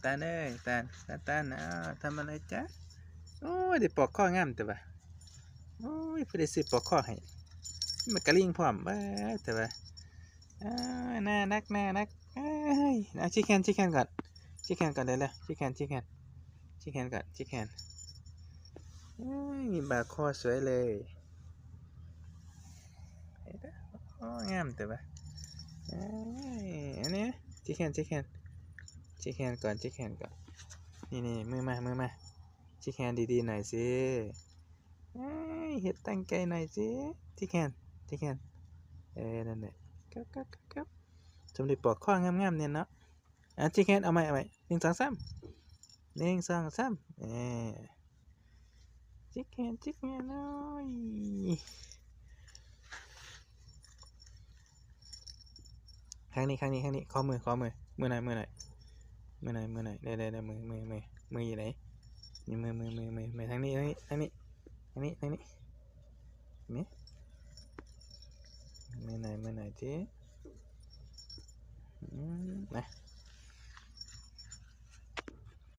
ຕານເອີຍ ຕານ ຕານ ຕານ ອ້າວ ທຳອະໄລຈະ? ໂອ້ຍ ໄດ້ປອກຄໍງາມແຕ່ວ່າ ໂອ້ຍ ຜູ້ໃດຊື້ປອກຄໍໃຫ້? ມີໝາກກະລິງພ້ອມ ເບີດ ແຕ່ວ່າ ອ້າ ໜ້າຮັກ ໜ້າຮັກ ເອີຍ ເອົາ ຊິກແຮນ ຊິກແຮນກ່ອນ ຊິກແຮນກ່ອນ ໄດ້ແລ້ວ ຊິກແຮນ ຊິກແຮນ ຊິກແຮນກ່ອນ ຊິກແຮນ ເອີຍ ມີບາຄໍສວຍເລີຍ. ໂອ້ ງາມແຕ່ວ່າ ເອີຍ ອັນນີ້ ຊິກແຮນ ຊິກແຮນ ຊິກແຮນກ່ອນ ຊິກແຮນກ່ອນ ນີ້ໆ ມືມາ ມືມາ ຊິກແຮນດີໆ ໜ້ອຍຊິ ເອີຍ ເຮັດຕັ້ງໃຈໜ້ອຍຊິ ຊິກແຮນ ຊິກແຮນ ເອີ ນັ້ນແຫຼະ ກັບ ກັບ ກັບ ກັບ ສົມໄດ້ປອກຄໍງາມໆ ແນ່ເນາະ. ອ່າ ຈິກແຮນ ເອົາໃໝ່ ເອົາໃໝ່ ໜຶ່ງ ສອງ ສາມ ໜຶ່ງ ສອງ ສາມ ເອີ ຈິກແຮນ ຈິກແຮນ ໂອ້ຍ ຂ້າງນີ້ ຂ້າງນີ້ ຂ້າງນີ້ ຂໍມື ຂໍມື ມືໜ້ອຍ ມືໜ້ອຍ ມືໜ້ອຍ ມືໜ້ອຍ ໄດ້ ໄດ້ ໄດ້ ມື ມື ມື ມືຢູ່ໃດ? ນີ້ ມື ມື ມື ມື ມືທາງນີ້ ທາງນີ້ ທາງນີ້ ທາງນີ້ ທາງນີ້ ນີ້ ມືໜ້ອຍ ມືໜ້ອຍ ຈິ ອືມ ມາ